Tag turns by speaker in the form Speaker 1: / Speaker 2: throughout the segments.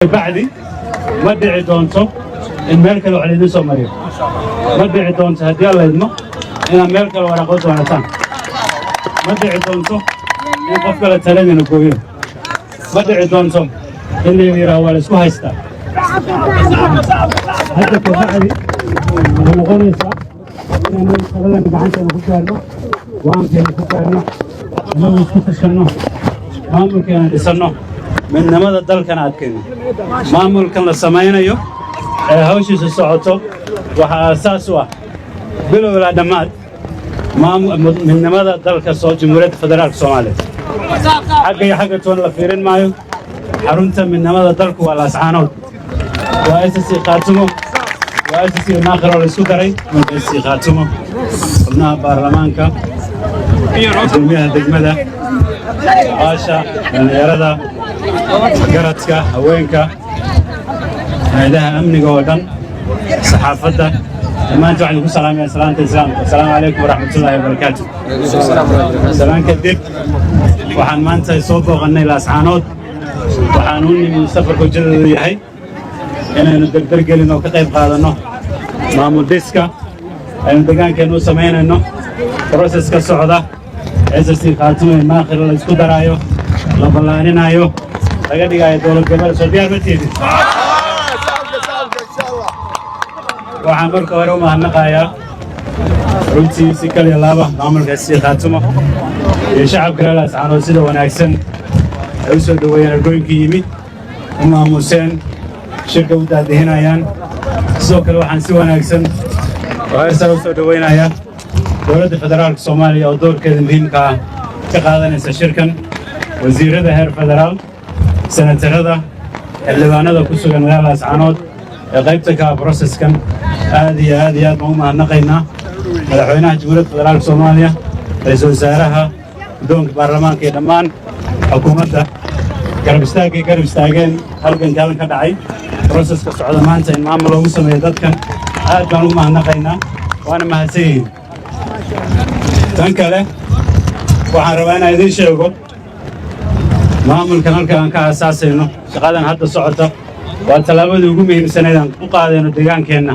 Speaker 1: Bacdi ma dhici doonto in meel kale wax laydin soo mariyo. Ma dhici doonto, haddii Alla idmo, inaad meel kale waraaqo doonataan. Ma dhici doonto in qof kale taladiina gooyo. Ma dhici doonto in la yidhaaho waa la isku haystaa. Hadda ka bacdi waxay noqonaysaa inaynu taladan gacanteena ku gaarno, go'aankeena ku gaarno, inagu isku tashanno, maamulkeena dhisanno, midnimada dalkana adkayno. Maamulkan la samaynayo ee hawshiisa socoto waxaa aasaas u ah, bilow ilaa dhammaad, midnimada dalka soo Jamhuuriyadda Federaalka Soomaaliya. Xagga iyo xagga toona la fiirin maayo. Xarunta midnimada dalku waa Laascaanood, waa SSC Khaatumo, waa SSC Maakhir oo la isku daray, SSC Khaatumo, xubnaha baarlamaanka, gudoomiyaha degmada, baasha dhallinyarada, garadka, haweenka, hay'adaha amniga oo dhan, saxaafadda, dhammaantiin waxaan ku salaamaya salaanta Islaamka. Asalaamu calaykum waraxmatullaahi wabarakaatu. Salaan kadib, waxaan maanta soo booqannay Laascaanood. Waxaan u nimi safarka ujeedadu yahay inaynu degdeg gelin oo ka qayb qaadanno maamul dhiska aynu deegaankeennu u samaynayno, process ka socda SSC Khaatumo ee Maakhir la isku daraayo, la ballaaninaayo, laga dhigaayo dowlad goboleed. Soo diyaar ma tiidin? Waxaan marka hore u mahadnaqayaa runtii si kaliya laaba maamulka SSC Khaatumo iyo shacabka reer Laascaanood sida wanaagsan ay u soo dhoweeyeen ergooyinkii yimid, u maamuuseen, shirka u daadihinayaan. Sidoo kale waxaan si wanaagsan oo heer sare u soo dhoweynayaa dowladda federaalka Soomaaliya oo doorkeeda muhiimka ah ka qaadanaysa shirkan, wasiirrada heer federaal, senatarada, xildhibaanada ku sugan magaalada Laascaanood ee qaybta ka ah processkan. Aad iyo aad iyo aad baan u mahadnaqaynaa madaxweynaha Jamhuuriyadda Federaalka Soomaaliya, ra'iisul wasaaraha, guddoonka baarlamaanka iyo dhammaan xukuumadda garab istaagay garab istaageen halganka halkan ka dhacay, processka socda maanta in maamul loogu sameeyo dadkan. Aad baan ugu mahadnaqaynaa, waana mahadsan yihiin. Tan kale, waxaan rabaa inaan idiin sheego maamulkan halka aan ka aasaasayno, shaqadan hadda socota waa tallaabadii ugu muhiimsanayd aan u qaadayno deegaankeenna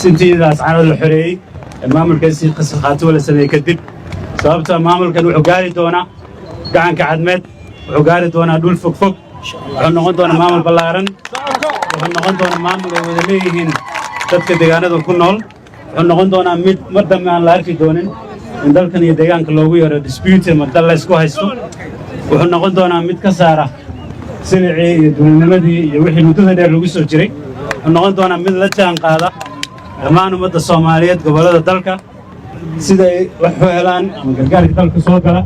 Speaker 1: sintii Laascaanood la xoreeyey ee maamulka SSC Khaatumo la sameeyey kadib. Sababta maamulkan wuxuu gaari doonaa Gacanka Cadmeed, wuxuu gaari doonaa dhul fog fog, wuxuu noqon doonaa maamul ballaaran, wuxuu noqon doonaa maamul ay wada leeyihiin dadka deegaanada ku nool, wuxuu noqon doonaa mid mar dambe aan la arki doonin in dalkan iyo deegaanka loogu yeero dispute ama dal la ysku haysto. Wuxuu noqon doonaa mid ka saara silicii iyo dulnimadii iyo wixii muddada dheer lagu soo jiray. Wuxuu noqon doonaa mid la jaan qaada dhammaan ummadda Soomaaliyeed, gobollada dalka, sida ay wax u helaan ama gargaarka dalka soo gala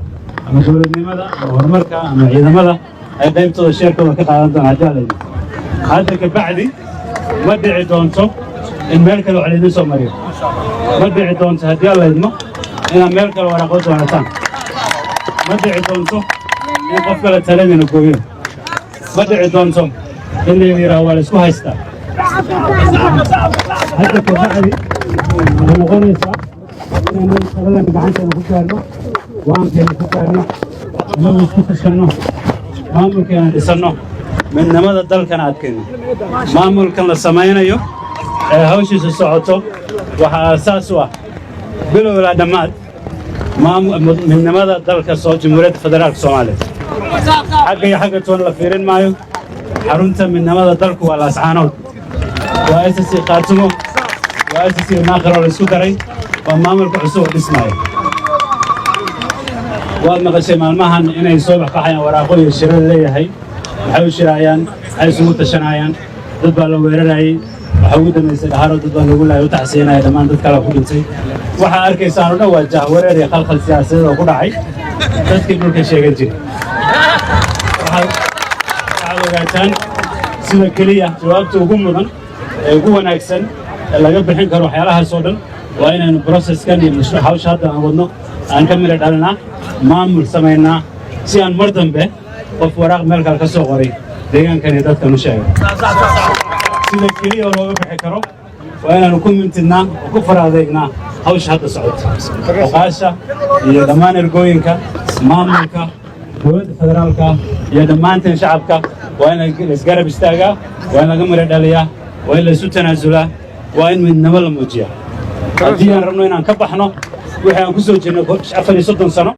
Speaker 1: ama dowladnimada ama horumarka ama ciidamada ay qaybtooda sheerkooda ka qaadan doonaan, haddii Alla idmo. Hadda ka bacdi ma dhici doonto in meel kale wax laydin soo mariyo. Ma dhici doonto, haddii Alla idmo, inaad meel kale waraaqo doonataan. Ma dhici doonto in qof kale taladiina gooyo. Ma dhici doonto in la yidhaaho waa la isku haystaa. Hadda ka bacdi waxay noqonaysaa inaynu taladan gacanteena ku gaarno, go'aankeena ku gaarno, inagu isku tashanno, maamulkeena dhisanno, midnimada dalkana adkayno. Maamulkan la samaynayo ee hawshiisa socoto waxaa aasaas u ah, bilow ilaa dhammaad, midnimada dalka soo Jamhuuriyadda Federaalka Soomaaliya. Xagga iyo xagga toona la fiirin maayo. Xarunta midnimada dalku waa Laascaanood, waa SSC Khaatumo, waa SSC Maakhir oo la isku daray, waa maamulka cusub oo dhismaayo. Waad maqashay maalmahan inay soo baxbaxayaan waraaqo iyo shirar leeyahay. Maxay u shiraayaan? Maxay isugu tashanayaan? Dad baa la weerarayay. Waxaa ugu dambaysay Dhaharo, dad baa lagu laayay. U taxsiinaya dhammaan dad kale ku dhintay. Waxaa arkaysaan oo dhan waa jahwareer iyo khalkhal siyaasadeed oo ku dhacay dadkii dhulka sheegan jiray. Waxaad ogaataan sida keliya jawaabta ugu mudan ee ugu wanaagsan ee laga bixin karo waxyaalahaas oo dhan waa inaynu processkan iyo mashruuc hawsha hadda aan wadno aan ka midho dhalinaa, maamul samaynaa, si aan mar dambe qof waraaq meel kale ka soo qoray deegaankan iyo dadkan u sheegay. Sida keliya oo looga bixi karo waa inaanu ku mintidnaa oo ku faraadeegnaa hawsha hadda socota. Oqaasha iyo dhammaan ergooyinka, maamulka, dowladda federaalka iyo dhammaanteen shacabka. Waa in laisgarab istaagaa, waa in laga mira dhaliyaa, waa in laysu tanaasulaa, waa in midnimo la muujiyaa, haddii aan rabno inaan ka baxno wixii aan ku soo jirnay 34 sano.